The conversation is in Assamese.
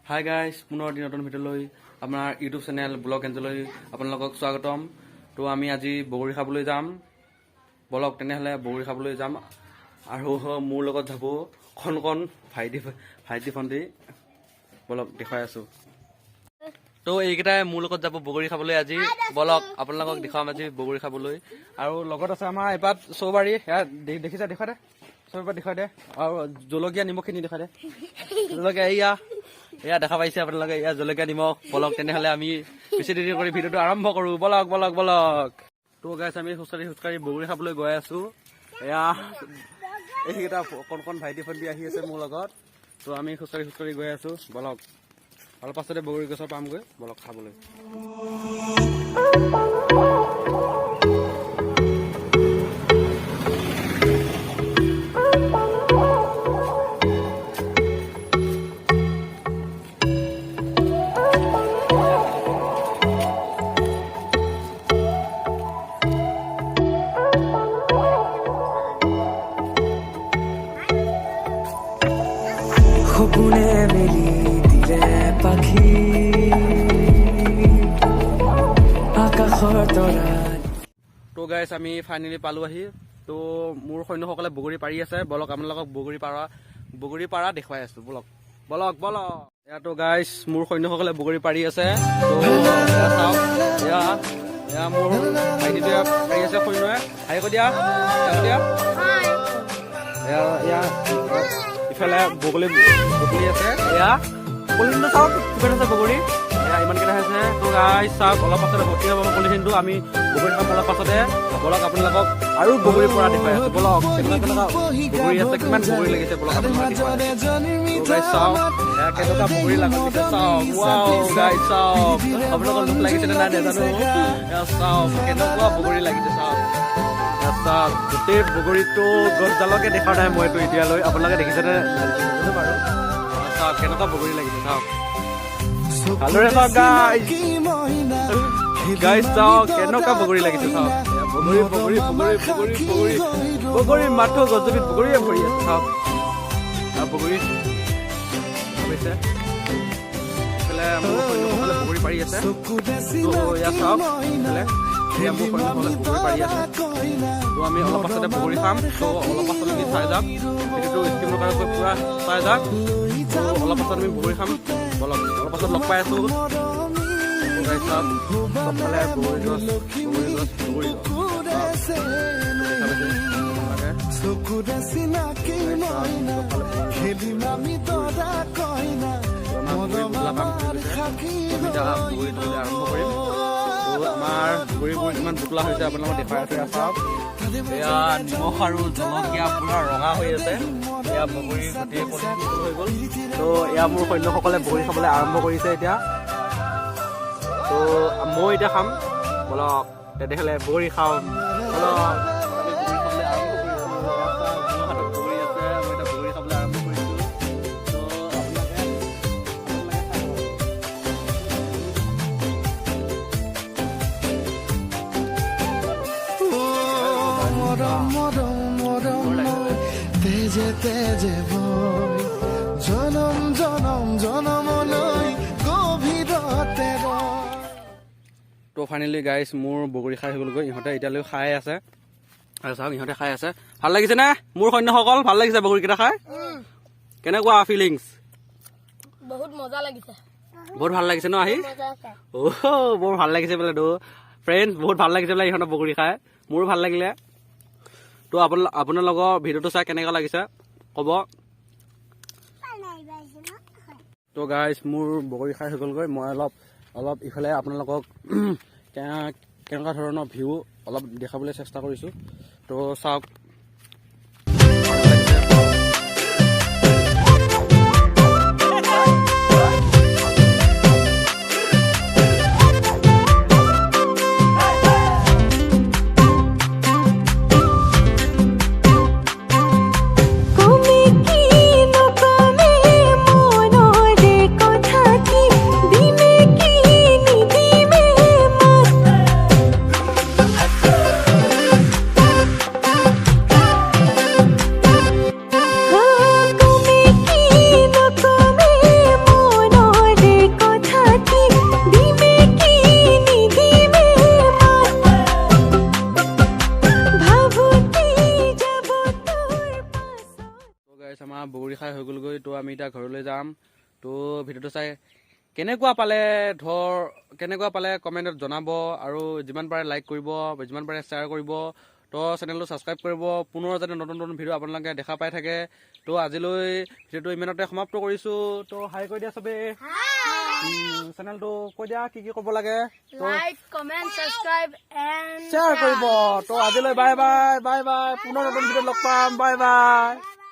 হাই গাইজ, পুনৰ এটি নতুন ভিডিঅ'লৈ আপোনাৰ ইউটিউব চেনেল ব্লগ এঞ্জলৈ আপোনালোকক স্বাগতম। তো আমি আজি বগৰী খাবলৈ যাম। বলক তেনেহ'লে, বগৰী খাবলৈ যাম আৰু মোৰ লগত যাব কণ কণ ভাইটি ভাইটি ভণ্টি। বলক, দেখুৱাই আছোঁ। তো এইকেইটাই মোৰ লগত যাব বগৰী খাবলৈ আজি। বলক, আপোনালোকক দেখুৱাম আজি বগৰী খাবলৈ। আৰু লগত আছে আমাৰ এপাত চৌবাৰী। সেয়া দেখিছা? দেখুৱাই দে চৌবাৰী, দেখুৱাই দে। আৰু জলকীয়া নিমখখিনি দেখুৱাই দে, জলকীয়া। এয়া এয়া দেখা পাইছে আপোনালোকে, এয়া জলকীয়া নিমখ। বলক তেনেহ'লে, আমি বেছি দেৰি কৰি ভিডিঅ'টো আৰম্ভ কৰোঁ। বলক বলক বলক। তো গাইছ, আমি খোজকাঢ়ি খোজকাঢ়ি বগৰী খাবলৈ গৈ আছো। এয়া এইকেইটা কণ কণ ভাইটি ভণ্টি আহি আছে মোৰ লগত। তো আমি খোজকাঢ়ি খোজকাঢ়ি গৈ আছো। বলক, অলপ পাছতে বগৰী গছৰ পামগৈ। বলক খাবলৈ। সপোনে মেলি দিলে পাখি আকাশৰ তৰা। তো গাইছ, আমি ফাইনেলি পালোঁ আহি। তো মোৰ সৈন্যসকলে বগৰী পাৰি আছে। বলক, আপোনালোকক বগৰী পাৰা দেখুৱাই আছো। বলক বলক বলক। এয়া তো গাইছ, মোৰ সৈন্যসকলে বগৰী পাৰি আছে। তো এয়া চাওক, এয়া এয়া মোৰ ভাইটিটোৱে পাৰি আছে। সৈন্যই হাই কৈ দিয়া, হাই কৈ দিয়া। এয়া এয়া ইফালে বগলী বগলী আছে। এয়া পলিথিনটো চাওক, কিমান আছে বগৰী। এয়া ইমানকেইটা হৈছে। তো গাইছ চাওক, অলপ পাছতে ভৰ্তি হ'ব পলিথিনটো। আমি বগৰী খাম অলপ পাছতে। বলক, আপোনালোকক আৰু বগৰীৰ পৰা দেখুৱাই আছো। বলক, কেনেকুৱা কেনেকুৱা বগৰী আছে, কিমান বগৰী লাগিছে, বলক আপোনালোকক দেখুৱাই আছো। তো গাইছ চাওক, এয়া কেনেকুৱা বগৰী লাগিছে চাওক। ৱাও গাইছ চাওক, আপোনালোকৰ লোভ লাগিছে নে নাই নাজানো। এয়া চাওক, কেনেকুৱা বগৰী লাগিছে চাওক। এয়া চাওক, গোটেই বগৰীটো গছডালকে দেখা নাই মইতো এতিয়ালৈ। আপোনালোকে দেখিছেনে নাজানো বাৰু। এয়া চাওক, কেনেকুৱা বগৰী লাগিছে চাওক ভালদৰে। চাওক গাইছ, গাইছ চাওক, কেনেকুৱা বগৰী লাগিছে চাওক। এয়া বগৰী বগৰী বগৰী বগৰী বগৰী বগৰী, মাথো গছজনীত বগৰীয়ে ভৰি আছে চাওক। এয়া বগৰী হৈছে। এইফালে মোৰ সৈন্যসকলে বগৰী পাৰি আছে। তো এয়া চাওক, এইফালে এয়া মোৰ সৈন্যসকলে বগৰী পাৰি আছে। তো আমি অলপ পাছতে বগৰী খাম। তো অলপ পাছলৈকে চাই যাওক, ভিডিঅ'টো স্কিপ নকৰাকৈ পুৰা চাই যাওক। তো অলপ পাছত আমি বগৰী খাম। বলক, অলপ পাছত লগ পাই আছো। তো গাইছ চাওক, চবফালে বগৰী গছ, বগৰী গছ, বগৰী গছ। দেখা পাইছে আপোনালোকে? চকুৰে চিনাকি মইনা, খেলিম আমি দৰা কইনা। আমাৰ বগৰী বোলা কাম হৈ গৈছে। আমি এতিয়া বগৰী তুলিবলৈ আৰম্ভ কৰিম। তো আমাৰ বগৰীবোৰ ইমান বোটলা হৈছে, আপোনালোকক দেখুৱাই আছো। এয়া চাওক, এয়া নিমখ আৰু জলকীয়া পুৰা ৰঙা হৈ আছে। এয়া বগৰী গোটেই পলিথিন হৈ গ'ল। তো এয়া মোৰ সৈন্যসকলে বগৰী খাবলৈ আৰম্ভ কৰিছে এতিয়া। তো মই এতিয়া খাম। বলক তেনেহ'লে, বগৰী খাম বলক। আমি বগৰী খাবলৈ আৰম্ভ কৰিছোঁ। এয়া চাওক, মোৰ হাতত বগৰী আছে। মই এতিয়া বগৰী খাবলৈ আৰম্ভ কৰিছোঁ। তো আপোনালোকে খাই থাকক। মৰম মৰম মৰম তেজে তেজে বৈ জনম জনম জনমলৈ গভীৰতে ৰয়। তো ফাইনেলি গাইছ, মোৰ বগৰী খাই হৈ গ'লগৈ। ইহঁতে এতিয়ালৈ খাই আছে আৰু চাওক, ইহঁতে খাই আছে। ভাল লাগিছে নে মোৰ সৈন্যসকল? ভাল লাগিছে বগৰীকেইটা খাই? কেনেকুৱা ফিলিংছ? বহুত মজা লাগিছে। বহুত ভাল লাগিছে ন আহি? মজা আছে। অ' বৰ ভাল লাগিছে বোলে। তো ফ্ৰেণ্ডছ, বহুত ভাল লাগিছে বোলে ইহঁতৰ বগৰী খাই। মোৰো ভাল লাগিলে। তো আপোনালোকৰ ভিডিঅ'টো চাই কেনেকুৱা লাগিছে ক'ব। তো গাইছ, মোৰ বগৰী খাই হৈ গ'লগৈ। মই অলপ অলপ ইফালে আপোনালোকক কেনেকুৱা ধৰণৰ ভিউ অলপ দেখাবলৈ চেষ্টা কৰিছোঁ। তো চাওক। কমে কি নকমে মনৰে কথা কি দিমে কি নিদিমে মাত। এতিয়া ঘৰলৈ যাম। তো ভিডিঅ'টো চাই কেনেকুৱা পালে, ধৰ কেনেকুৱা পালে কমেণ্টত জনাব আৰু যিমান পাৰে লাইক কৰিব, যিমান পাৰে শ্বেয়াৰ কৰিব, তো চেনেলটো ছাবস্ক্ৰাইব কৰিব, পুনৰ যাতে নতুন নতুন ভিডিঅ' আপোনালোকে দেখা পাই থাকে। তো আজিলৈ ভিডিঅ'টো ইমানতে সমাপ্ত কৰিছোঁ। তো হাই কৈ দিয়া চবেই। চেনেলটো কৈ দিয়া কি কি ক'ব লাগে। Like, comment, subscribe and share কৰিব। তো আজিলৈ বাই বাই, বাই বাই। পুনৰ নতুন ভিডিঅ'ত লগ পাম। Bye bye.